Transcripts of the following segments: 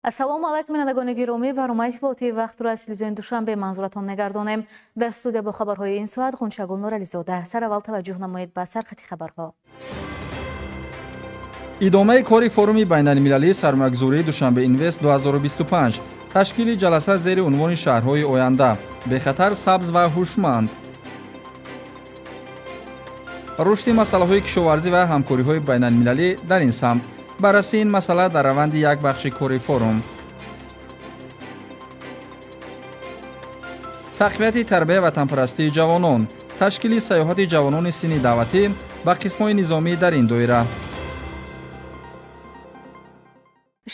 Ассалому алайкум, бинандагони гиромӣ. Барномаи иттилоотии вақтро аз телевизиони Душанбе манзуратон мегардонем. Дар студия бо хабарҳои ин соат Ғунчагул Нурализода. Сараввал таваҷҷӯҳ намоед ба сархати хабарҳо. Идомаи кори форуми байналмилалии сармоягузории Душанбе Инвест 2025. Ташкили ҷаласа зери унвони шаҳрҳои оянда, бехатар, сабз ва ҳушманд. Рушди масъалаҳои кишоварзӣ ва ҳамкориҳои байналмилалӣ дар ин самт. Баррасии ин масъала дар раванди як бахши кори форум. Тақвияти тарбия ватанпарастии ҷавонон. Ташкили сайёҳати ҷавонони синни даъватӣ ба қисмҳои низомӣ дар ин доира.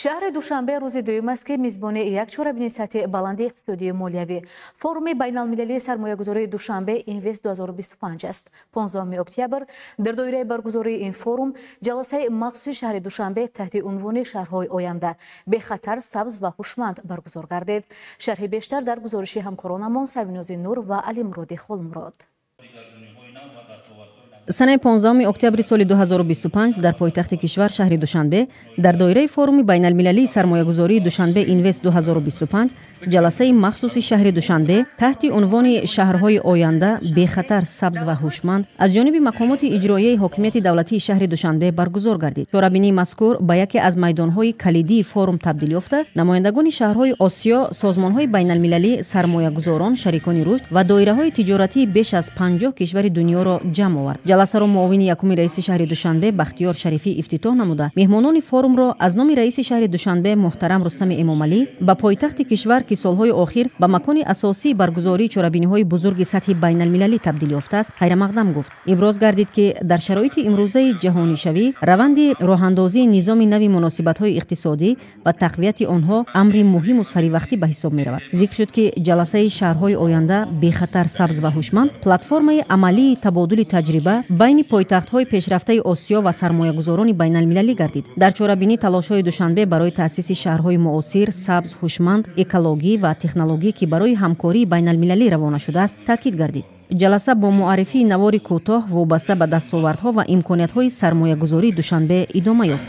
Шаҳри Душанбе рӯзи дуюм аст, ки мизбони як чорабинии сатҳи баланди иқтисодию молиявӣ, форуми байналмилалии сармоягузории Душанбе Инвест 2025 аст. 15 октябр дар доираи баргузории ин форум ҷаласаи махсуси шаҳри Душанбе таҳти унвони шаҳрҳои оянда, бехатар, сабз ва ҳушманд баргузор гардид. Шарҳи бештар дар гузориши ҳамкоронамон Сарвинози Нур ва Алимуроди Холмурод. Санаи 15 октябри соли 2025 дар пойтахти кишвар, шаҳри Душанбе, дар доираи форуми байналмилалии сармоягузории Душанбе Инвест 2025 ҷаласаи махсуси шаҳри Душанбе таҳти унвони шаҳрҳои оянда, бехатар, сабз ва ҳушманд аз ҷониби мақомоти иҷроияи ҳокимияти давлатии шаҳри Душанбе баргузор гардид. Чорабинии мазкур ба яке аз майдонҳои калидии форум табдил ёфта, намояндагони шаҳрҳои Осиё, созмонҳои байналмилалӣ, сармоягузорон, шарикони рушд ва доираҳои тиҷоратии беш аз 50 кишвари дунёро ҷамъ овард. Ҷаласаро муовини якуми раиси шаҳри Душанбе Бахтиёр Шарифӣ ифтитоҳ намуда, меҳмонони форумро аз номи раиси шаҳри Душанбе муҳтарам Рустами Эмомалӣ ба пойтахти кишвар, ки солҳои охир ба макони асосии баргузории чорабиниҳои бузурги сатҳи байналмилалӣ табдил ёфтааст, хайрамақдам гуфт. Иброз гардид, ки дар шароити имрӯзаи ҷаҳонишавӣ раванди роҳандозии низоми нави муносибатҳои иқтисодӣ ва тақвияти онҳо амри муҳиму саривақтӣ ба ҳисоб меравад. Зикр шуд, ки ҷаласаи шаҳрҳои оянда, бехатар, сабз ва ҳушманд платформаи амалии табодули таҷриба байни пойтахтҳои пешрафтаи Осиё ва сармоягузорони байналмилалӣ гардид. Дар чорабинӣ талошҳои Душанбе барои таъсиси шаҳрҳои муосир, сабз, ҳушманд, экологӣ ва технологӣ, ки барои ҳамкории байналмилалӣ равона шудааст, таъкид гардид. Ҷаласа бо муаррифии навори кӯтоҳ вобаста ба дастовардҳо ва имкониятҳои сармоягузории Душанбе идома ёфт.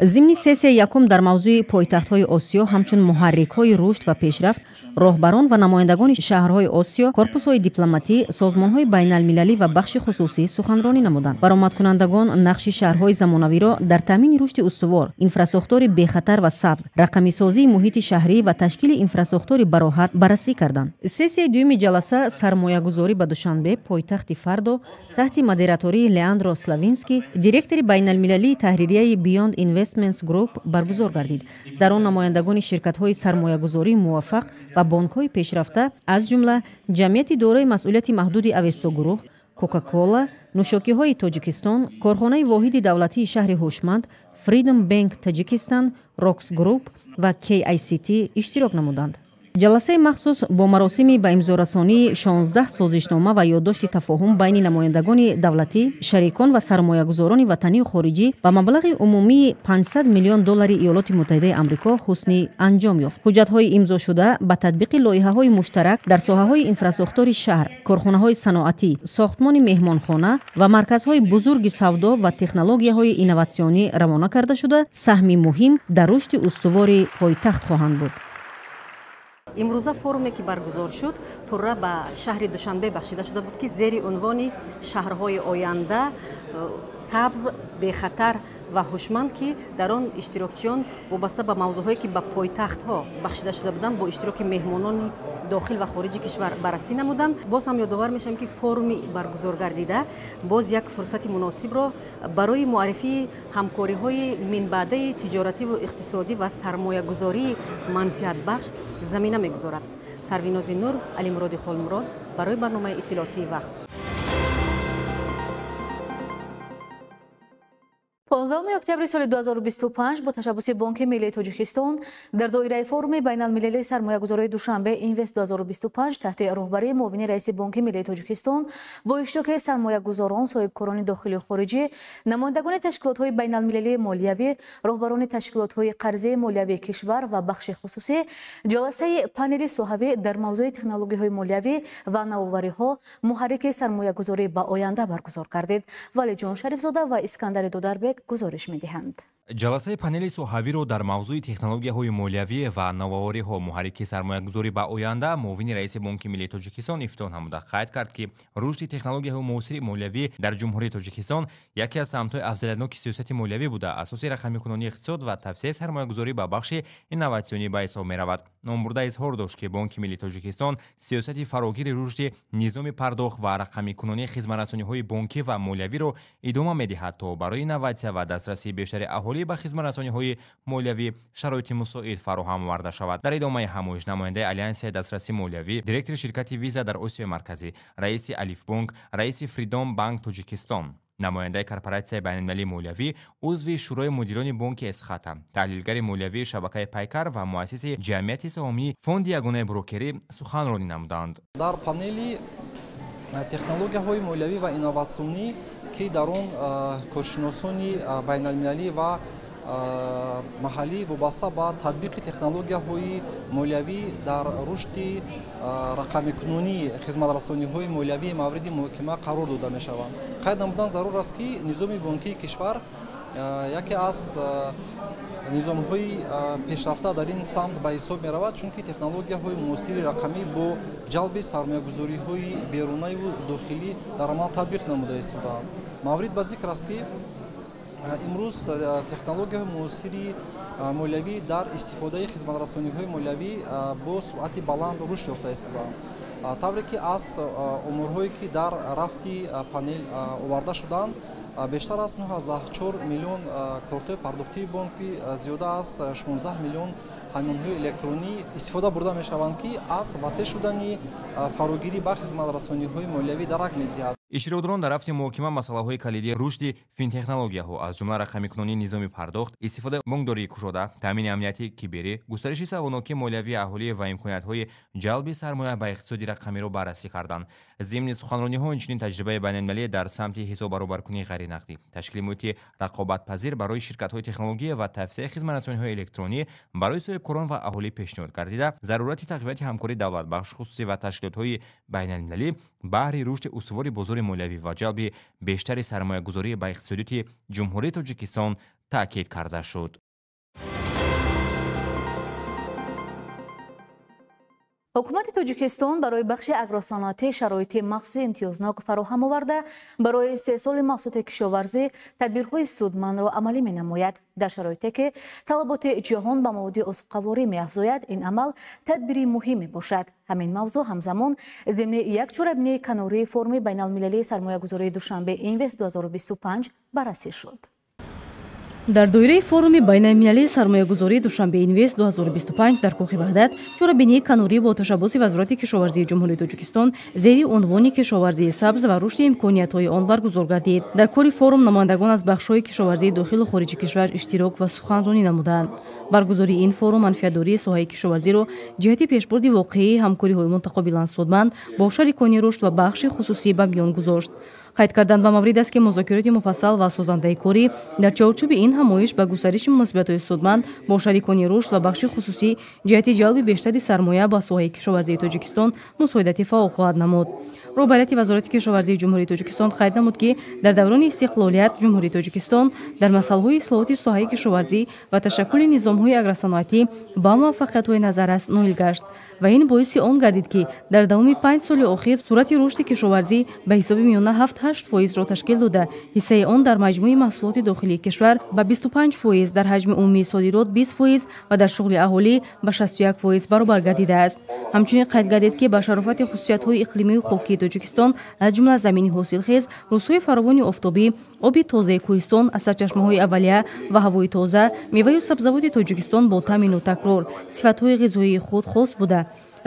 Зимни сессияи якум дар мавзӯи пойтахтҳои Осиё ҳамчун муҳаррикҳои рушд ва пешрафт, роҳбарон ва намояндагони шаҳрҳои Осиё, корпусҳои дипломатӣ, созмонҳои байналмилалӣ ва бахши хусусӣ суханронӣ намуданд. Баромадкунандагон нақши шаҳрҳои замонавиро дар таъмини рушди устувор, инфрасохтори бехатар ва сабз, рақамисозии муҳити шаҳрӣ ва ташкили инфрасохтори бароҳат баррасӣ карданд. Сессияи дуюми ҷаласа «Сармоягузорӣ ба Душанбе, пойтахти фардо» таҳти модератории Леандро Славинский, директори байналмилалии таҳририяи Beyond Investments Group, баргузор гардид. Дар он намояндагони ширкатҳои сармоягузории муваффақ ва бонкҳои пешрафта, аз ҷумла ҷамъияти дорои масъулияти маҳдуди Авестогурӯҳ, Кока-Кола, нӯшокиҳои Тоҷикистон, корхонаи воҳиди давлатии шаҳри ҳушманд, Freedom Bank Таҷикистон, Rocks Group ва KICT иштирок намуданд. Ҷаласаи махсус бо маросими ба имзорасонии 16 созишнома ва ёддошти тафоҳум байни намояндагони давлатӣ, шарикон ва сармоягузорони ватанию хориҷӣ ба маблағи умумии 500 миллион доллари Иёлоти Муттаҳидаи Амрико ҳусни анҷом ёфт. Ҳуҷҷатҳои имзошуда ба татбиқи лоиҳаҳои муштарак дар соҳаҳои инфрасохтори шаҳр, корхонаҳои саноатӣ, сохтмони меҳмонхона ва марказҳои бузурги савдо ва технологияҳои инноватсионӣ равона карда шуда, саҳми муҳим дар рушди устувори пойтахт хоҳанд буд. Имрӯза форуме, ки баргузор шуд, пурра ба шаҳри Душанбе бахшида шуда буд, ки зери унвони шаҳрҳои оянда, сабз, бехатар ва ҳушманд, ки дар он иштирокчиён вобаста ба мавзӯъҳое, ки ба пойтахтҳо бахшида шуда буданд, бо иштироки меҳмонони дохил ва хориҷи кишвар баррасӣ намуданд. Боз ҳам ёдовар мешавем, ки форуми баргузор гардида боз як фурсати муносибро барои муаррифии ҳамкориҳои минбаъдаи тиҷоративу иқтисодӣ ва сармоягузории манфиатбахш замина мегузорад. Сарвинози Нур, Алимуроди Холмурод барои барномаи иттилоотии вақт. 15 октябри соли 2025 бо ташаббуси Бонки Миллии Тоҷикистон дар доираи форуми байналмилалии сармоягузории Душанбе Инвест 2025 таҳти роҳбарии муовини раиси Бонки Миллии Тоҷикистон бо иштироки сармоягузорон, соҳибкорони дохилию хориҷӣ, намояндагони ташкилотҳои байналмилалии молиявӣ, роҳбарони ташкилотҳои қарзии молиявии кишвар ва бахши хусусӣ ҷаласаи панели соҳавӣ дар мавзӯи технологияҳои молиявӣ ва навовариҳо муҳаррики сармоягузорӣ ба оянда баргузор кардид. Валиҷон Шарифзода ва Искандари Дударбек гузориш медиҳанд. Ҷаласаи панели соҳавиро дар мавзӯи технологияҳои молиявӣ ва навовариҳо муҳаррики сармоягузорӣ ба оянда муовини раиси Бонки Миллии Тоҷикистон ифтитоҳ намуда қайд кард, ки рушди технологияҳои муосири молиявӣ дар Ҷумҳурии Тоҷикистон яке аз самтҳои афзалиятноки сиёсати молиявӣ буда, асоси рақамикунонии иқтисод ва тавсеаи сармоягузорӣ ба бахши инноватсионӣ ба ҳисоб меравад. Номбурда изҳор дошт, ки Бонки Миллии Тоҷикистон сиёсати фарогири рушди низоми пардохт ва рақамикунонии хизматрасониҳои бонкӣ ва молиявиро идома медиҳад, то барои инноватсия ва дастрасии бештари аҳолӣ ба хизматрасониҳои молиявӣ шароити мусоид фароҳам оварда шавад. Дар идомаи ҳамоиш намояндаи Алянсияи дастрасии молиявӣ, директори ширкати Виза дар Осиёи Марказӣ, раиси Алифбонк, раиси Фридом Банк Тоҷикистон, намояндаи корпоратсияи байналмилалии молиявӣ, узви Шӯрои мудирони бонки Эсхата, таҳлилгари молиявии шабакаи Пайкар ва муассиси ҷамъияти саҳомии Фонди ягонаи брокерӣ суханронӣ намуданд. Дар панели технологияҳои молиявӣ ва инноватсионӣ, ки дар он коршиносони байналмилалӣ ва маҳаллӣ вобаста ба татбиқи технологияҳои молиявӣ дар рушди рақамикунонии хизматрасониҳои молиявӣ мавриди муҳокима қарор дода мешаванд. Қайд намудан зарур аст, ки низоми бонкии кишвар яке аз низомҳои пешрафта дар ин самт ба ҳисоб меравад, чунки технологияҳои муосири рақамӣ бо ҷалби сармоягузориҳои берунаю дохилӣ дар амал татбиқ намуда истодаанд. Маврид ба зикр аст, ки имрӯз технологияҳои муосири молиявӣ дар истифодаи хизматрасониҳои молиявӣ бо суръати баланд рушд ёфта истодаанд. Тавре ки аз оморҳое, ки дар рафти панел оварда шуданд, бештар аз 9,4 миллион кортҳои пардохтии бонкӣ, зиёда аз 16 миллион ҳамёнҳои электронӣ истифода бурда мешаванд, ки аз васеъ шудани фарогирӣ ба хизматрасониҳои молиявӣ дарак медиҳад. Иштирокдорон дар рафти муҳокима масъалаҳои калидии рушди финтехнологияҳо, аз ҷумла рақамикунонии низоми пардохт, истифодаи бонкдории кушода, таъмини амнияти киберӣ, густариши саводнокии молиявии аҳолӣ ва имкониятҳои ҷалби сармоя ба иқтисоди рақамиро баррасӣ карданд. Зимни суханрониҳо инчунин таҷрибаи байналмилалӣ дар самти ҳисоббаробаркунии ғайринақдӣ, ташкили муҳити рақобатпазир барои ширкатҳои технология ва тавсеаи хизматрасониҳои электронӣ барои соҳибкорон ва аҳолӣ пешниҳод гардида, зарурати тақвияти ҳамкории давлат, бахши хусусӣ ва ташкилотҳои байналмилалӣ баҳри рушди устувори бозори молиявӣ ва ҷалби бештари сармоягузорӣ ба иқтисодиёти Ҷумҳурии Тоҷикистон таъкид карда шуд. Ҳукумати Тоҷикистон барои бахши агросаноатӣ шароити махсуси имтиёзнок фароҳам оварда, барои истеҳсоли маҳсулоти кишоварзӣ тадбирҳои судмандро амалӣ менамояд. Дар шароите ки талаботи ҷаҳон ба маводи озуқаворӣ меафзояд, ин амал тадбири муҳим мебошад. Ҳамин мавзӯъ ҳамзамон зимни як чорабинии канории форуми байналмилалии сармоягузории Душанбе Инвест 2025 баррасӣ шуд. Дар доираи форуми байналмилалии сармоягузории Душанбе Инвест 2025 дар Кӯхи Ваҳдат чорабинии канорӣ бо ташаббуси Вазорати кишоварзии Ҷумҳурии Тоҷикистон зери унвони кишоварзии сабз ва рушди имкониятҳои он баргузор гардид. Дар кори форум намояндагон аз бахшҳои кишоварзии дохилу хориҷи кишвар иштирок ва суханронӣ намуданд. Баргузории ин форум манфиатдории соҳаи кишоварзиро ҷиҳати пешбурди воқеии ҳамкориҳои мутақобилан судманд бо шарикони рушд ва бахши хусусӣ ба миён гузошт. Қайд кардан ба маврид аст, ки музокироти муфассал ва созандаи корӣ дар чорчӯби ин ҳамоиш ба густариши муносибатҳои судманд бо шарикони рушд ва бахши хусусӣ ҷиҳати ҷалби бештари сармоя ба соҳаи кишоварзии Тоҷикистон мусоидати фаъол хоҳад намуд. Роҳбарияти Вазорати кишоварзии Ҷумҳурии Тоҷикистон қайд намуд, ки дар даврони истиқлолият Ҷумҳурии Тоҷикистон дар масъалаҳои ислоҳоти соҳаи кишоварзӣ ва ташаккули низомҳои агросаноатӣ ба муваффақиятҳои назаррас ноил гашт ва ин боиси он гардид, ки дар давоми 5 соли охир суръати рушди кишоварзӣ ба ҳисоби миёна 7-8% ташкил дода, ҳиссаи он дар маҷмӯи маҳсулоти дохилии кишвар ба 25%, дар ҳаҷми умумии содирот 20% ва дар шуғли аҳолӣ ба 61% баробар гардидааст. Ҳамчунин қайд гардид, ки ба шарофати хусусиятҳои иқлимию хокии Тоҷикистон, аз ҷумла замини ҳосилхез, рӯзҳои фаровони офтобӣ, оби тозаи кӯҳистон аз сарчашмаҳои аввалия ва ҳавои тоза, меваю сабзавоти Тоҷикистон бо таъмину такрор сифатҳои ғизоии худ хос буда,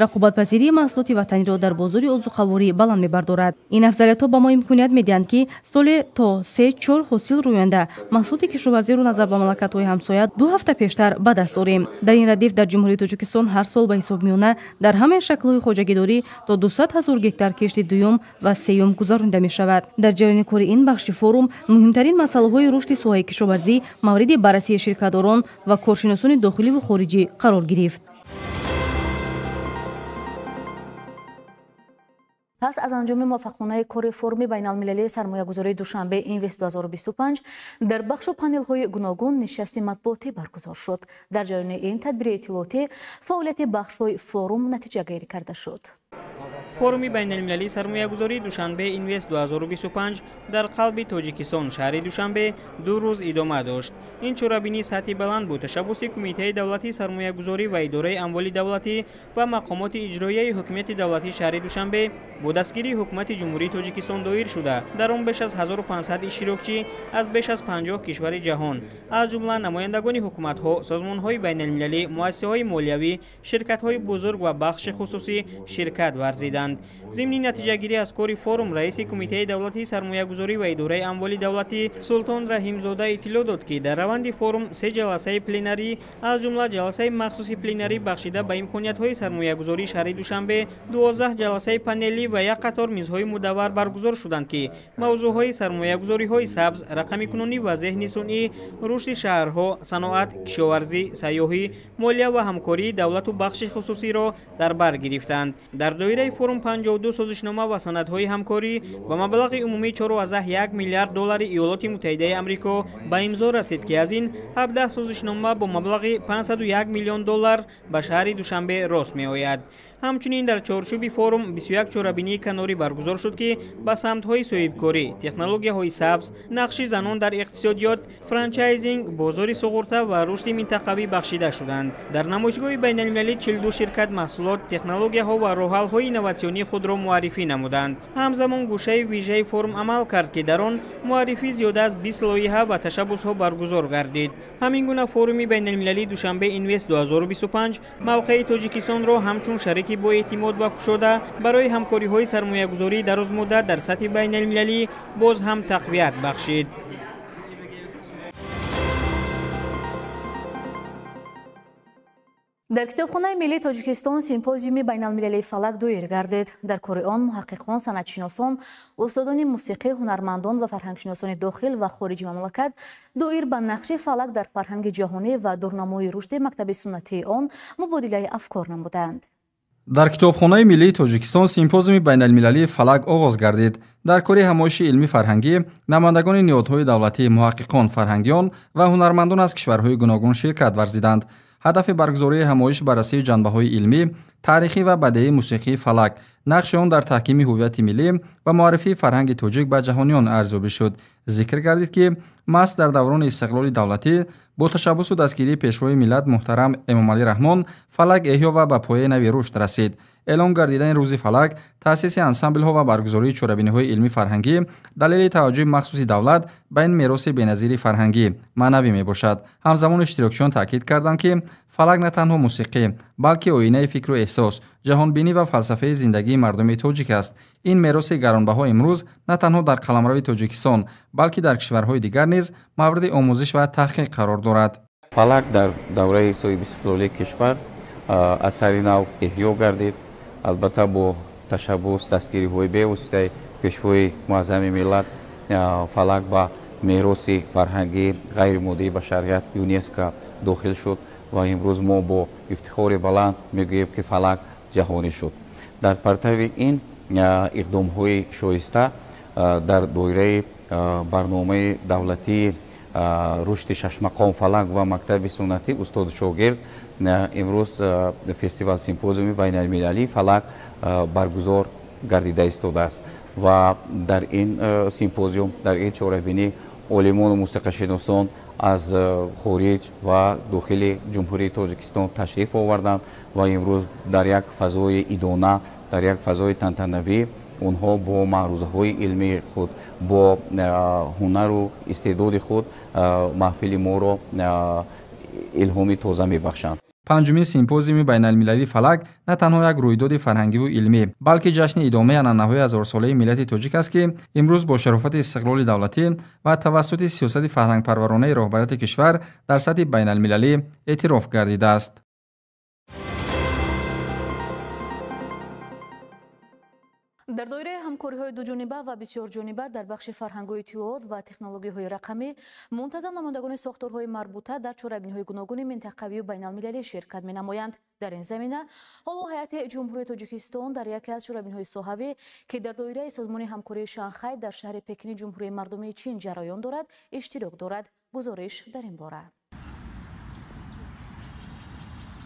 Рақобатпазирии маҳсулоти ватаниро дар бозори озуқаворӣ баланд мебардорад. Ин афзалиятҳо ба мо имконият медиҳанд, ки соле то 3-4 ҳосил рӯёнда маҳсулоти кишоварзиро назар ба мамлакатҳои ҳамсоя 2 ҳафта пештар ба даст орем. Дар ин радиф дар Ҷумҳурии Тоҷикистон ҳар сол ба ҳисоб миёна дар ҳамаи шаклҳои хоҷагидорӣ то 200 ҳазор гектар кишти дуюм ва сеюм гузаронида мешавад. Дар ҷараёни кори ин бахши форум муҳимтарин масъалаҳои рушди соҳаи кишоварзӣ мавриди баррасии ширкатдорон ва коршиносони дохиливу хориҷӣ қарор гирифт. Пас аз анҷоми муваффақонаи кори форуми байналмилалии сармоягузории Душанбе Инвест 2025 дар бахшу панелҳои гуногун нишасти матбуотӣ баргузор шуд. Дар ҷараёни ин тадбири иттилоотӣ фаъолияти бахшҳои форум натиҷагирӣ карда шуд. Форуми байналмилалии сармоягузории Душанбе Инвест 2025 дар қалби Тоҷикистон, шаҳри Душанбе, 2 рӯз идома дошт. Ин чорабинии сатҳи баланд бо ташаббуси Кумитаи давлатии сармоягузорӣ ва идораи амволи давлатӣ ва мақомоти иҷроияи ҳукумати давлатии шаҳри Душанбе бо дастгирии ҳукумати Ҷумҳурии Тоҷикистон доир шуда, дар он беш аз 1500 иштирокчӣ аз беш аз 50 кишвари ҷаҳон, аз ҷумла намояндагони ҳукуматҳо, созмонҳои байналмилалӣ, муассисаҳои молиявӣ, ширкатҳои бузург ва бахши хусусӣ ширкат варзиданд. Зимни натиҷагирӣ аз кори форум раиси Кумитаи давлатии сармоягузорӣ ва идораи амволи давлатӣ Султон Раҳимзода иттилоъ дод, ки дар раванди форум 3 ҷаласаи пленарӣ, аз ҷумла ҷаласаи махсуси пленарӣ бахшида ба имкониятҳои сармоягузории шаҳри Душанбе, 12 ҷаласаи панелӣ ва як қатор мизҳои мудаввар баргузор шуданд, ки мавзӯъҳои сармоягузориҳои сабз, рақамикунонӣ ва зеҳни сунъӣ, рушди шаҳрҳо, саноат, кишоварзӣ, сайёҳӣ, молия ва ҳамкории давлату бахши хусусиро дар бар гирифтанд. Дар доираи форум 52 созишнома ва санадҳои ҳамкорӣ ба маблағи умумии 4,1 миллиард доллари Иёлоти Муттаҳидаи Амрико ба имзо расид, ки аз ин 17 созишнома бо маблағи 501 миллион доллар ба шаҳри Душанбе рост меояд. Ҳамчунин дар чорчӯби форум 21 чорабинии канорӣ баргузор шуд, ки ба самтҳои соҳибкорӣ, технологияҳои сабз, нақши занон дар иқтисодиёт, франчайзинг, бозори суғурта ва рушди минтақавӣ бахшида шуданд. Дар намоишгоҳи байналмилалӣ 42 ширкат маҳсулот, технологияҳо ва роҳҳалҳои инноватсионии худро муаррифӣ намуданд. Ҳамзамон гӯшаи вижаи форум амал кард, ки дар он муаррифии зиёда аз 20 лоиҳа ва ташаббусҳо баргузор гардид. Ҳамин гуна форуми байналмилалии Душанбе Инвест 2025 мавқеи Тоҷикистонро ҳамчун шарики бо эътимод ва кушода барои ҳамкориҳои сармоягузории дарозмуддат дар сатҳи байналмилалӣ боз ҳам тақвият бахшид. Дар китобхонаи миллии Тоҷикистон симпозиуми байналмилалии фалак доир гардид. Дар кори он муҳаққиқон, санъатшиносон, устодони мусиқӣ, ҳунармандон ва фарҳангшиносони дохил ва хориҷи мамлакат доир ба нақши фалак дар фарҳанги ҷаҳонӣ ва дурнамои рушди мактаби суннатии он мубодилаи афкор намуданд. Дар китобхонаи миллии Тоҷикистон симпозиуми байналмилалии фалак оғоз гардид. Дар кори ҳамоиши илмӣ фарҳангӣ намояндагони ниҳодҳои давлатӣ, муҳаққиқон, фарҳангиён ва ҳунармандон аз кишварҳои гуногун ширкат варзиданд. Ҳадафи баргузории ҳамоиш баррасии ҷанбаҳои илмӣ, таърихӣ ва бадеии мусиқии фалак, нақши он дар таҳкими ҳуввияти миллӣ ва муаррифии фарҳанги тоҷик ба ҷаҳониён арзёбӣ шуд. Зикр гардид, ки маҳз дар даврони истиқлоли давлатӣ бо ташаббусу дастгирии пешвои миллат муҳтарам Эмомалӣ Раҳмон фалак эҳё ва ба пояи нави рушд расид. Эълон гардидани рӯзи фалак, таъсиси ансамблҳо ва баргузории чорабиниҳои илмӣ фарҳангӣ далели таваҷҷӯҳи махсуси давлат ба ин мероси беназири фарҳангӣ маънавӣ мебошад. Ҳамзамон иштирокчиён таъкид карданд, ки фалак на танҳо мусиқӣ, балки оинаи фикру эҳсос, ҷаҳонбинӣ ва фалсафаи зиндагии мардуми тоҷик аст. Ин мероси гаронбаҳо имрӯз на танҳо дар қаламрави Тоҷикистон, балки дар кишварҳои дигар низ мавриди омӯзиш ва таҳқиқ қарор дорад. Фалак дар давраи соҳибистиқлолии кишвар асари нав эҳё гардид. Албатта бо ташаббус, дастгириҳои бевоситаи пешвои муаззами миллат фалак ба мероси фарҳангии ғайримоддии башарият ЮНЕСКО дохил шуд ва имрӯз мо бо ифтихори баланд мегӯем, ки фалак ҷаҳонӣ шуд. Дар партави ин иқдомҳои шоиста дар доираи барномаи давлатии рушди шашмақом фалак ва мактаби суннатӣ устоду шогирд имрӯз фестивал симпозиуми байналмилалии фалак баргузор гардида истодааст ва дар ин симпозиум, дар ин чорабинӣ олимону мусиқашиносон аз хориҷ ва дохили Ҷумҳурии Тоҷикистон ташриф оварданд ва имрӯз дар як фазои идона, дар як фазои тантанавӣ онҳо бо маърузаҳои илмии худ, бо ҳунару истеъдоди худ маҳфили моро илҳоми тоза мебахшанд. Панҷумин симпозиуми байналмилалии фалак на танҳо як рӯйдоди фарҳангиву илмӣ, балки ҷашни идомаи анъанаҳои ҳазорсолаи миллати тоҷик аст, ки имрӯз бо шарофати истиқлоли давлатӣ ва тавассути сиёсати фарҳангпарваронаи роҳбарияти кишвар дар сатҳи байналмилалӣ эътироф гардидааст. Дар доираи ҳамкориҳои дуҷониба ва бисёрҷониба дар бахши фарҳангу иттилоот ва технологияҳои рақамӣ мунтазам намояндагони сохторҳои марбута дар чорабиниҳои гуногуни минтақавию байналмилалӣ ширкат менамоянд. Дар ин замина ҳоло ҳайати Ҷумҳурии Тоҷикистон дар яке аз чорабиниҳои соҳавӣ, ки дар доираи созмони ҳамкории Шанхай дар шаҳри Пекини Ҷумҳурии Мардумии Чин ҷараён дорад, иштирок дорад. Гузориш дар ин бора.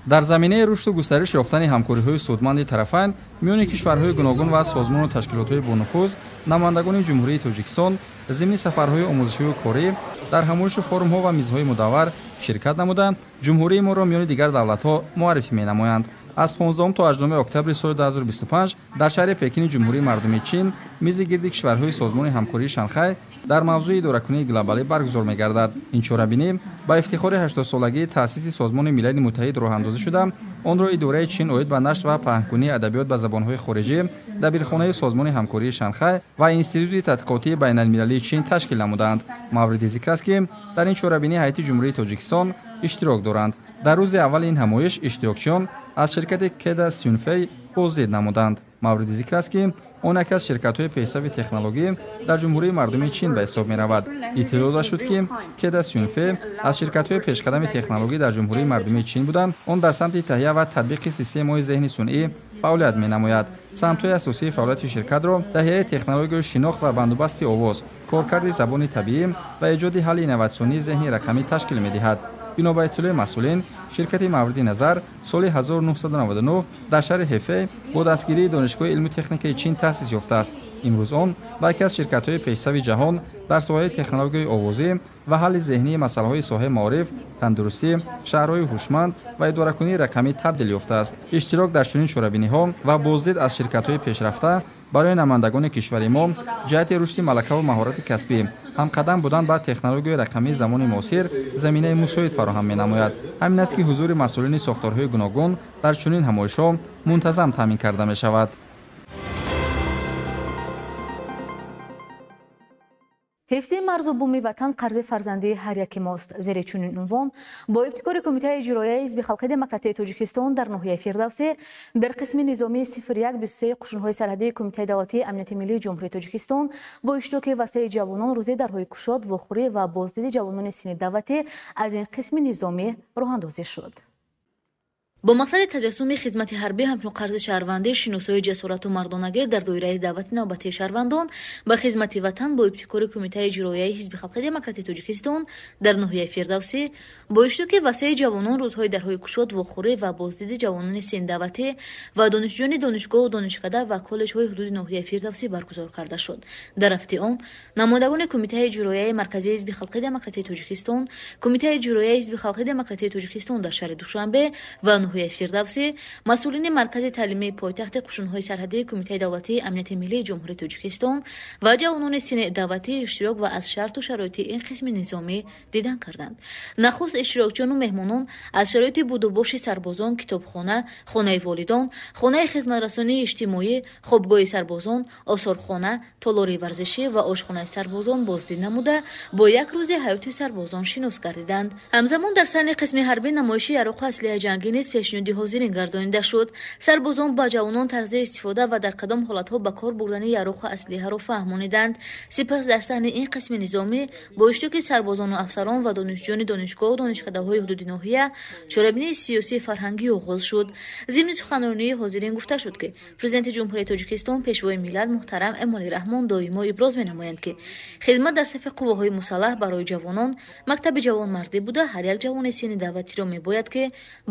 Дар заминаи рушду густариш ёфтани ҳамкориҳои судманди тарафайн миёни кишварҳои гуногун ва созмону ташкилотҳои бонуфуз, намояндагони Ҷумҳурии Тоҷикистон зимни сафарҳои омӯзишию корӣ дар ҳамоишу форумҳо ва мизҳои мудаввар ширкат намуда, ҷумҳурии моро миёни дигар давлатҳо муаррифӣ менамоянд. Аз 15 то 18 октябри соли 2025 дар шаҳри Пекини Ҷумҳурии Мардумии Чин мизи гирди кишварҳои созмони ҳамкории Шанхай дар мавзӯи идоракунии глобалӣ баргузор мегардад. Ин чорабинӣ ба ифтихори 80-солагии таъсиси Созмони Милали Муттаҳид роҳандозӣ шуда, онро идораи Чин оид ба нашр ва паҳнкунии адабиёт ба забонҳои хориҷӣ, дабирхонаи Созмони ҳамкории Шанхай ва Институти тадқиқотии байналмилалии Чин ташкил намуданд. Мавриди зикр аст, ки дар ин чорабинӣ ҳайати Ҷумҳурии Тоҷикистон иштирок доранд. Дар рӯзи аввали ин ҳамоиш иштирокчиён аз ширкати Кеда Сюнфей боздид намуданд. Мавриди зикр аст, ки он яке аз ширкатҳои пешсафи технологӣ дар Ҷумҳурии Мардумии Чин ба ҳисоб меравад. Иттилоъ дода шуд, ки Кеда Сюнфей аз ширкатҳои пешқадами технологӣ дар Ҷумҳурии Мардумии Чин буданд. Он дар самти таҳия ва татбиқи системаҳои зеҳни сунъӣ фаъолият менамояд. Самтҳои асосии фаъолияти ширкатро таҳияи технологияи шинохт ва бандубасти овоз, коркарди забони табиӣ ва эҷоди ҳалли инноватсионии зеҳни рақамӣ ташкил медиҳад. Бино ба иттилои масъулин, ширкати мавриди назар соли 1999 дар шаҳри Ҳефей бо дастгирии Донишгоҳи илму техникаи Чин таъсис ёфтааст. Имрӯз он ба яке аз ширкатҳои пешсафи ҷаҳон дар соҳаи технологияи овозӣ ва ҳалли зеҳнии масъалаҳои соҳаи маориф, тандурустӣ, шаҳрҳои ҳушманд ва идоракунии рақамӣ табдил ёфтааст. Иштирок дар чунин чорабиниҳо ва боздид аз ширкатҳои пешрафта барои намояндагони кишвари мо ҷиҳати рушди малакаву маҳорати касбӣ, ҳамқадам будан ба технологияи рақамии замони муосир заминаи мусоид фароҳам менамояд. Ҳамин аст, ки ҳузури масъулини сохторҳои гуногун дар чунин ҳамоишҳо мунтазам таъмин карда мешавад. Ҳифзи марзу буми ватан қарзи фарзандии ҳар яки мост. Зери чунин унвон бо ибтикори Кумитаи иҷроияи Ҳизби халқи демократии Тоҷикистон дар ноҳияи Фирдавсӣ дар қисми низомии 0123 қушунҳои сарҳадии Кумитаи давлатии амнияти миллии Ҷумҳурии Тоҷикистон бо иштироки васеи ҷавонон рӯзи дарҳои кушод, вохӯрӣ ва боздиди ҷавонони синни даъватӣ аз ин қисми низомӣ роҳандозӣ шуд. Бо мақсади таҷассуми хизмати ҳарбӣ ҳамчун қарзи шаҳрвандӣ, шиносоии ҷасорату мардонагӣ дар доираи даъвати навбатии шаҳрвандон ба хизмати ватан бо ибтикори Кумитаи иҷроияи Ҳизби халқи демократии Тоҷикистон дар ноҳияи Фирдавсӣ бо иштироки васеи ҷавонон рӯзҳои дарҳои кушод, вохӯрӣ ва боздиди ҷавонони синдаъватӣ ва донишҷӯёни донишгоҳу донишкада ва коллеҷҳои ҳудуди ноҳияи Фирдавсӣ баргузор карда шуд. Дар рафти он намояндагони Кумитаи иҷроияи Марказии Ҳизби халқи демократии Тоҷикистон, Кумитаи иҷроияи Ҳизби халқи демократии Тоҷикистон дар шаҳри Душанбе ва ноҳияи Фирдавсӣ, масъулини Маркази таълимии пойтахти қушунҳои сарҳадии Кумитаи давлатии амнияти миллии Ҷумҳурии Тоҷикистон ва ҷавонони синни даъватӣ иштирок ва аз шарту шароити ин қисми низомӣ дидан карданд. Нахуст иштирокчиёну меҳмонон аз шароити будубоши сарбозон, китобхона, хонаи волидон, хонаи хизматрасонии иҷтимоӣ, хобгоҳи сарбозон, осорхона, толори варзишӣ ва ошхонаи сарбозон боздид намуда, бо як рӯзи ҳаёти сарбозон шинос гардиданд. Ҳамзамон дар саҳни қисми ҳарбӣ намоиши яроқу аслиҳаи ҷангӣ низ пешниҳоди ҳозирин гардонида шуд. Сарбозон ба ҷавонон тарзи истифода ва дар кадом ҳолатҳо ба кор бурдани яроқу аслиҳаро фаҳмониданд. Сипас дар саҳни ин қисми низомӣ бо иштироки сарбозону афсарон ва донишҷӯёни донишгоҳу донишкадаҳои ҳудуди ноҳия чорабинии сиёсии фарҳангӣ оғоз шуд. Зимни суханронии ҳозирин гуфта шуд, ки Президенти Ҷумҳурии Тоҷикистон, Пешвои миллат муҳтарам Эмомалӣ Раҳмон доимо иброз менамоянд, ки хизмат дар сафи қувваҳои мусаллаҳ барои ҷавонон мактаби ҷавонмардӣ буда, ҳар як ҷавони синни даъватиро мебояд, ки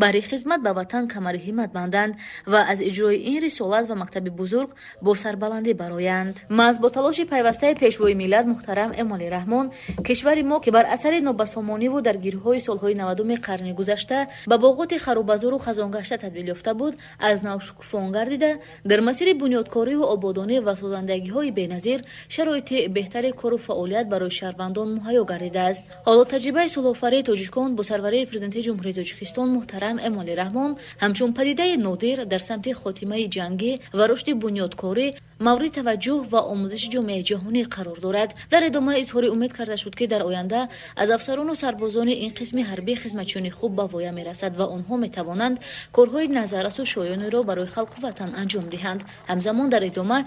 баҳри хизмат ба ватан камари ҳиммат банданд ва аз иҷрои ин рисолат ва мактаби бузург бо сарбаландӣ бароянд. Маҳз бо талоши пайвастаи Пешвои миллат муҳтарам Эмомалӣ Раҳмон кишвари мо, ки бар асари нобасомониву даргирҳои солҳои 90-уми қарни гузашта ба боғоти харобазору хазонгашта табдил ёфта буд, аз нав шукуфон гардида, дар масири бунёдкориву ободонӣ ва созандагиҳои беназир шароити беҳтари кору фаъолият барои шаҳрвандон муҳайё гардидааст. Ҳоло таҷрибаи сулҳофарии тоҷикон бо сарварии Президенти Ҷумҳурии Тоҷикистон муҳтарам Эмомалӣ Раҳмон Раҳмон ҳамчун падидаи нодир дар самти хотимаи ҷангӣ ва рушди бунёдкорӣ мавриди таваҷҷӯҳ ва омӯзиши ҷомеаи ҷаҳонӣ қарор дорад. Дар идома изҳори умед карда шуд, ки дар оянда аз афсарону сарбозони ин қисми ҳарбӣ хизматчиёни хуб ба воя мерасад ва онҳо метавонанд корҳои назаррасу шоёниро барои халқу ватан анҷом диҳанд. Ҳамзамон дар идома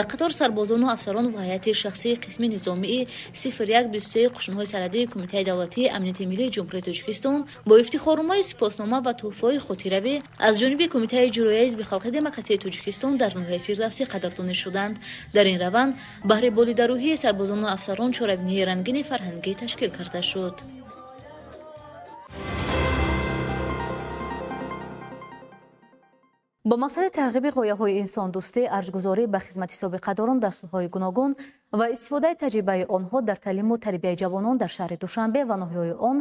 як қатор сарбозону афсарон ва ҳайати шахсии қисми низомии 0123 қушунҳои сарҳадии Кумитаи давлатии амнияти миллии Ҷумҳурии Тоҷикистон бо ифтихорномаи сипоснома ва тӯҳфаҳои хотиравӣ аз ҷониби Кумитаи иҷроияи Ҳизби халқи демократии Тоҷикистон дар ноҳияи Фирдавсӣ қадрдонӣ шуданд. Дар ин раванд баҳри болидарӯҳии сарбозону афсарон чорабинии рангини фарҳангӣ ташкил карда шуд. Бо мақсади тарғиби ғояҳои инсондӯстӣ, арҷгузорӣ ба хизмати собиқадорон дар соҳаҳои гуногун ва истифодаи таҷрибаи онҳо дар таълиму тарбияи ҷавонон дар шаҳри Душанбе ва ноҳияҳои он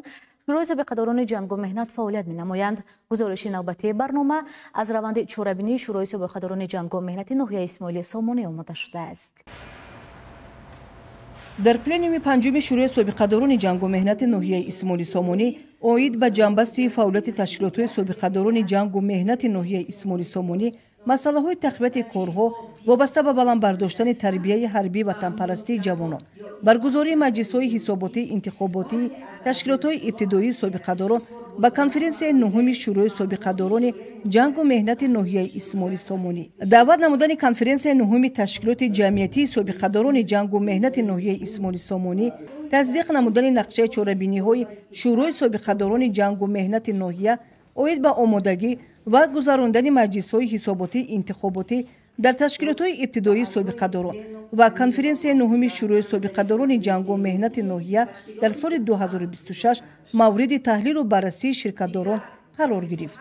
Шӯрои собиқадорони ҷангу меҳнат фаъолият менамоянд. Гузориши навбатии барнома аз раванди чорабинии Шӯрои собиқадорони ҷангу меҳнати ноҳияи Исмоили Сомонӣ омода шудааст. Дар пленуми панҷуми Шӯрои собиқадорони ҷангу меҳнати ноҳияи Исмоили Сомонӣ оид ба ҷанбасти фаъолияти ташкилотҳои собиқадорони ҷангу меҳнати ноҳияи Исмоили Сомонӣ масъалаҳои тақвияти корҳо вобаста ба баланд бардоштани тарбияи ҳарбӣ ватанпарастии ҷавонон, баргузории маҷлисҳои ҳисоботии интихоботии ташкилотҳои ибтидоии собиқадорон ба конференсияи нуҳуми Шӯрои собиқадорони ҷангу меҳнати ноҳияи Исмоили Сомонӣ, даъват намудани конференсияи нуҳуми ташкилоти ҷамъиятии собиқадорони ҷангу меҳнати ноҳияи Исмоили Сомонӣ, тасдиқ намудани нақшаи чорабиниҳои Шӯрои собиқадорони ҷангу меҳнати ноҳия оид ба омодагӣ ва гузарондани маҷлисҳои ҳисоботии интихоботӣ дар ташкилотҳои ибтидоии собиқадорон ва конференсияи нуҳуми Шӯрои собиқадорони ҷангу меҳнати ноҳия дар соли 2026 мавриди таҳлилу баррасии ширкатдорон қарор гирифт.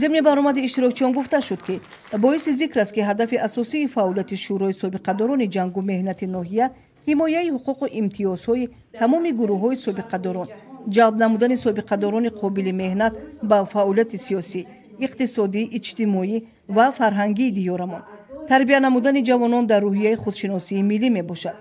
Зимни баромади иштирокчиён гуфта шуд, ки боиси зикр аст, ки ҳадафи асосии фаъолияти Шӯрои собиқадорони ҷангу меҳнати ноҳия ҳимояи ҳуқуқу имтиёзҳои тамоми гурӯҳҳои собиқадорон, ҷалб намудани собиқадорони қобили меҳнат ба фаъолияти сиёсӣ, иқтисодӣ, иҷтимоӣ ва фарҳангии диёрамон, тарбия намудани ҷавонон дар рӯҳияи худшиносии миллӣ мебошад.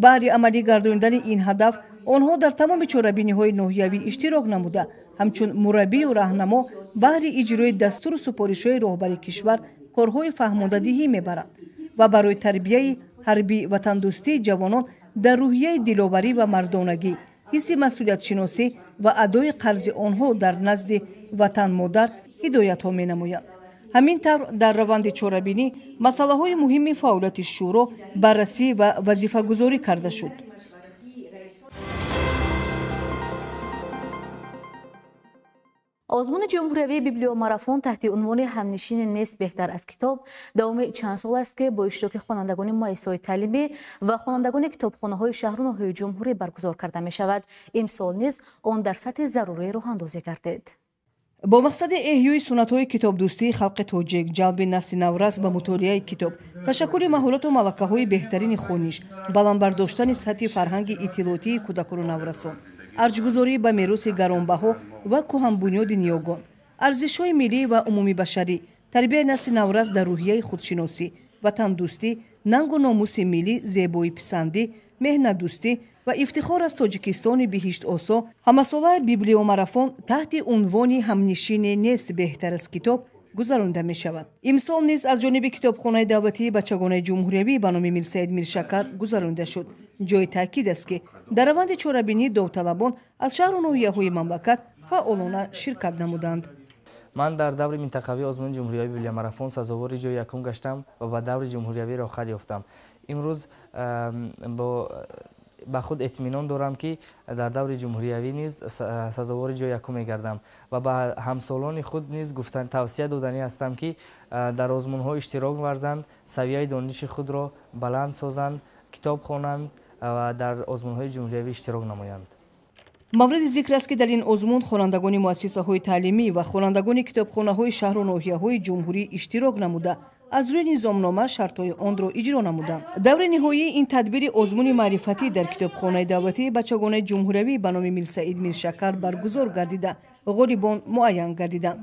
Баҳри амалӣ гардонидани ин ҳадаф онҳо дар тамоми чорабиниҳои ноҳиявӣ иштирок намуда, ҳамчун мураббию раҳнамо баҳри иҷрои дастуру супоришҳои роҳбари кишвар корҳои фаҳмондадиҳӣ мебаранд ва барои тарбияи ҳарбӣ ватандӯстии ҷавонон дар рӯҳияи диловарӣ ва мардонагӣ, ҳисси масъулиятшиносӣ ва адои қарзи онҳо дар назди ватанмодар ҳидоятҳо менамоянд. Ҳамин тавр дар раванди чорабинӣ масъалаҳои муҳими фаъолияти шӯро баррасӣ ва вазифагузорӣ карда шуд. Озмуни ҷумҳуриявии библиомарафон таҳти унвони ҳамнишини нест беҳтар аз китоб давоми чанд сол аст, ки бо иштироки хонандагони муассисаҳои таълимӣ ва хонандагони китобхонаҳои шаҳру ноҳияи ҷумҳурӣ баргузор карда мешавад. Имсол низ он дар сатҳи зарурӣ роҳандозӣ гардид. Бо мақсади эҳёи суннатҳои китобдӯстии халқи тоҷик, ҷалби насли наврас ба мутолиаи китоб, ташаккули маҳорату малакаҳои беҳтарини хониш, баланд бардоштани сатҳи фарҳанги иттилоотии кӯдакону наврасон, арҷгузорӣ ба мероси гаронбаҳо ва кӯҳанбунёди ниёгон, арзишҳои миллӣ ва умумибашарӣ, тарбияи насли наврас дар рӯҳияи худшиносӣ, ватандӯстӣ, нангу номуси миллӣ, зебоиписандӣ, меҳнатдӯстӣ ва ифтихор аз Тоҷикистони биҳиштосо, ҳамасола библиомарафон таҳти унвони ҳамнишине нест беҳтар аз китоб гузаронида мешавад. Имсол низ аз ҷониби китобхонаи давлатии бачагонаи ҷумҳуриявӣ ба номи Мирсаид Миршакар гузаронида шуд. Ҷои таъкид аст, ки дар раванди чорабинӣ довталабон аз шаҳру ноҳияҳои мамлакат фаъолона ширкат намуданд. Ман дар даври минтақавии озмуни ҷумҳуриявии библиомарафон сазовори ҷои якум гаштам ва ба даври ҷумҳуриявӣ роҳхат ёфтам. Имрӯз ба худ эътминон дорам, ки дар даври ҷумҳуриявӣ низ сазовори ҷои якум мегардам ва ба ҳамсолони худ низ тавсия доданӣ ҳастам, ки дар озмунҳо иштирок варзанд, савияи дониши худро баланд созанд, китоб хонанд ва дар озмунҳои ҷумҳуриявӣ иштирок намоянд. Мавриди зикр аст, ки дар ин озмун хонандагони муассисаҳои таълимӣ ва хонандагони китобхонаҳои шаҳру ноҳияҳои ҷумҳурӣ иштирок намуда, аз рӯи низомнома шартҳои онро иҷро намуданд. Даври ниҳоии ин тадбири озмуни маърифатӣ дар китобхонаи давлатии бачагонаи ҷумҳуриявӣ ба номи Мирсаид Миршакар баргузор гардида, ғолибон муайян гардиданд.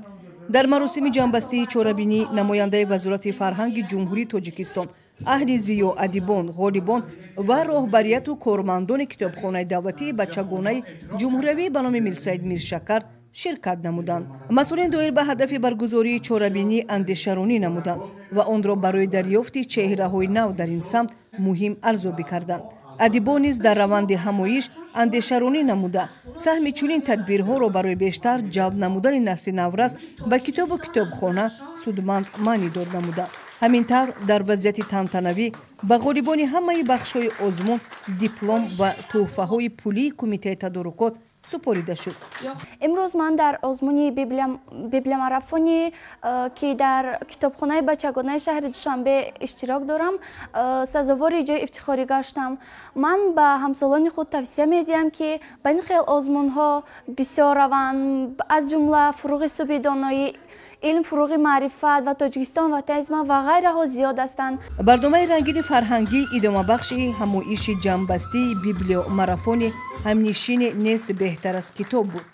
Дар маросими ҷамъбастии чорабинӣ намояндаи Вазорати фарҳанги Ҷумҳурии Тоҷикистон, аҳли зиё, адибон, ғолибон ва роҳбарияту кормандони китобхонаи давлатии бачагонаи ҷумҳуриявӣ ба номи Мирсаид Миршакар Ширкат намуданд. Масъулин доир ба ҳадафи баргузории чорабинӣ андешаронӣ намуданд ва онро барои дарёфти чеҳраҳои нав дар ин самт муҳим арзёбӣ карданд. Адибон низ дар раванди ҳамоиш андешаронӣ намуда, саҳми чунин тадбирҳоро барои бештар ҷалб намудани насли наврас ба китобу китобхона судманд маънидор намуданд. Ҳамин тавр, дар вазъияти тантанавӣ ба ғолибони ҳамаи бахшҳои озмун диплом ва тӯҳфаҳои пулии кумитаи тадорукот супорида шуд. Имрӯз ман дар озмуни библиомарафони, ки дар китобхонаи бачагонаи шаҳри Душанбе иштирок дорам, сазовори ҷои ифтихорӣ гаштам. Ман ба ҳамсолони худ тавсия медиҳам, ки ба ин хел озмунҳо бисёр раванд, аз ҷумла Фуруғи субҳи доноӣ, Илм фуруғи маърифат ва Тоҷикистон ватанизма ва ғайраҳо зиёд ҳастанд. Барномаи рангини фарҳангӣ идомабахши ҳамоиши ҷамъбастии библиомарафони «Ҳамнишине нест беҳтар аз китоб» буд.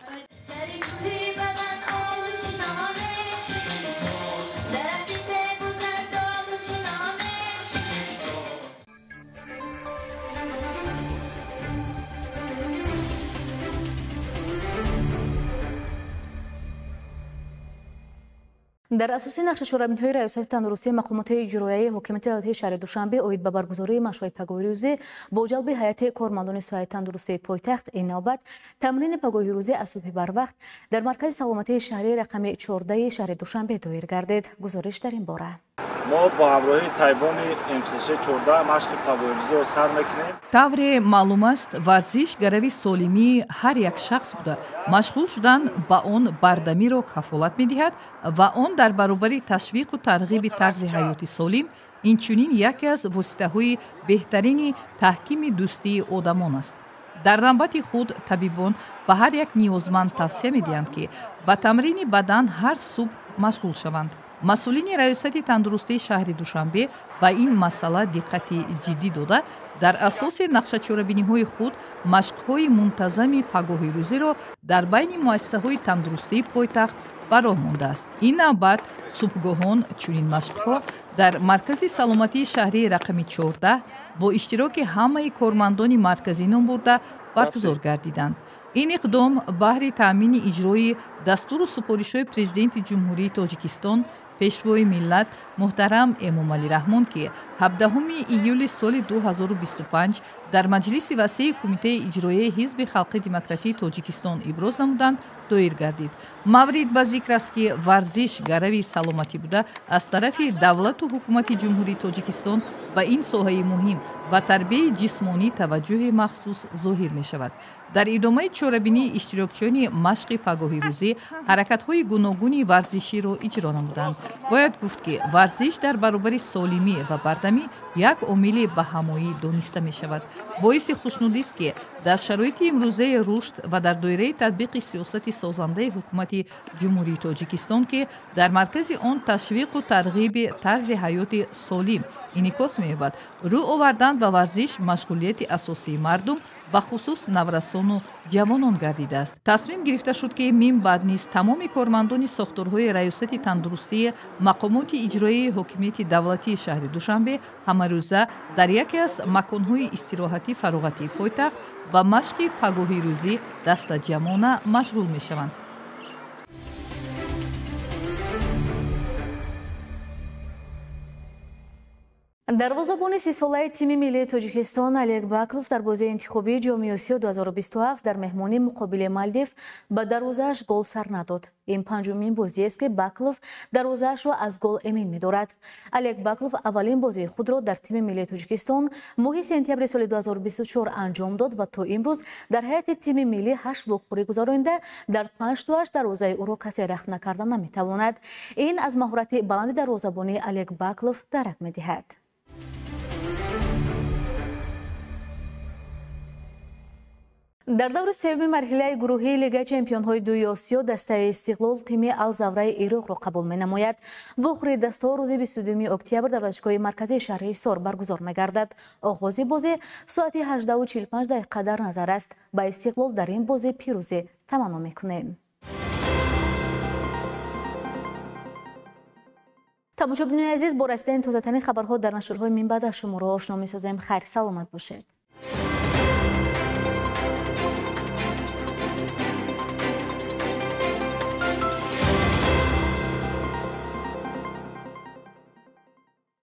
Дар асоси нақшаи чорабиниҳои Раёсати тандурустии мақомоти иҷроияи ҳокимияти давлатии шаҳри Душанбе оид ба баргузории машқҳои пагоҳирӯзӣ бо ҷалби ҳайати кормандони соҳаи тандурустии пойтахт, ин навбат тамрини пагоҳирӯзӣ аз субҳи барвақт дар маркази саломатии шаҳрии рақами 14 шаҳри Душанбе доир гардид. Гузориш дар ин бора. Мо бо ҳамроҳии тайбони МСШ 14 машқи пагоҳирӯзиро сар мекунем. Тавре маълум аст, варзиш гарави солимии ҳар як шахс буда, машғул шудан ба он бардамиро кафолат медиҳад ва он дар баробари ташвиқу тарғиби тарзи ҳаёти солим инчунин яке аз воситаҳои беҳтарини таҳкими дӯстии одамон аст. Дар навбати худ табибон ба ҳар як ниёзманд тавсия медиҳанд, ки ба тамрини бадан ҳар субҳ машғул шаванд. Масъулини Раёсати тандурустии шаҳри Душанбе ба ин масъала диққати ҷиддӣ дода, дар асоси нақшачорабиниҳои худ машқҳои мунтазами пагоҳирӯзиро дар байни муассисаҳои тандурустии пойтахт ба роҳ мондааст. Ин навбат субҳгоҳон чунин машқҳо дар маркази саломатии шаҳрии рақами 14 бо иштироки ҳамаи кормандони марказӣ номбурда баргузор гардиданд. Ин иқдом баҳри таъмини иҷрои дастуру супоришҳои Президенти Ҷумҳурии Тоҷикистон, Пешвои миллат муҳтарам Эмомалӣ Раҳмон, ки 17 июли соли 2025 дар маҷлиси васеи Кумитаи иҷроияи Ҳизби халқи демократии Тоҷикистон иброз намуданд, доир гардид. Маврид ба зикр аст, ки варзиш гарави саломатӣ буда, аз тарафи давлату ҳукумати Ҷумҳурии Тоҷикистон ба ин соҳаи муҳим ва тарбияи ҷисмонӣ таваҷҷӯҳи махсус зоҳир мешавад. Дар идомаи чорабинии иштирокчиёни машқи пагоҳирӯзӣ ҳаракатҳои гуногуни варзиширо иҷро намуданд. Бояд гуфт, ки варзиш дар баробари солимӣ ва бардамӣ як омили баҳамоӣ дониста мешавад. Боиси хушнудист, ки дар шароити имрӯзаи рушд ва дар доираи татбиқи сиёсати созандаи ҳукумати Ҷумҳурии Тоҷикистон, ки дар маркази он ташвиқу тарғиби тарзи ҳаёти солим инъикос меёбад, рӯ овардан ба варзиш машғулияти асосии мардум, бахусус наврасону ҷавонон гардидааст. Тасмим гирифта шуд, ки мин баъд низ тамоми кормандони сохторҳои Раёсати тандурустии мақомоти иҷроияи ҳокимияти давлатии шаҳри Душанбе ҳамарӯза дар яке аз маконҳои истироҳатӣ фароғатии пойтахт ба машқи пагоҳирӯзӣ дастаҷамъона машғул мешаванд. Дарвозабони 30-солаи тими миллии Тоҷикистон Олег Баклов дар бозии интихобии Ҷоми Осиё 2027 дар меҳмонии муқобили Малдив ба дарвозааш гол сар надод. Ин панҷумин бозиест, ки Баклов дарвозаашро аз гол эмин медорад. Олег Баклов аввалин бозии худро дар тими миллии Тоҷикистон моҳи сентябри соли 2024 анҷом дод ва то имрӯз дар ҳайати тими миллӣ 8 вохӯрӣ гузаронида, дар 5 тоаш дарвозаи ӯро касе рахт накарда наметавонад. Ин аз маҳорати баланди дарвозабонии Олег Баклов дарак медиҳад. Дар даври сеюми марҳилаи гурӯҳии Лигаи чемпионҳои дуи Осиё дастаи Истиқлол тими Алзавраи Ироқро қабул менамояд. Вохӯрии дастаҳо рӯзи 22 октябр дар варзишгоҳи марказии шаҳри Ҳисор баргузор мегардад. Оғози бозӣ соати 18:45 дақиқа дар назар аст. Ба Истиқлол дар ин бозӣ пирӯзӣ таманно мекунем. Тамошобинони азиз, бо расидани тозатарин хабарҳо дар нашрҳои минбаъда шуморо ошно месозем. Хайр, саломат бошед.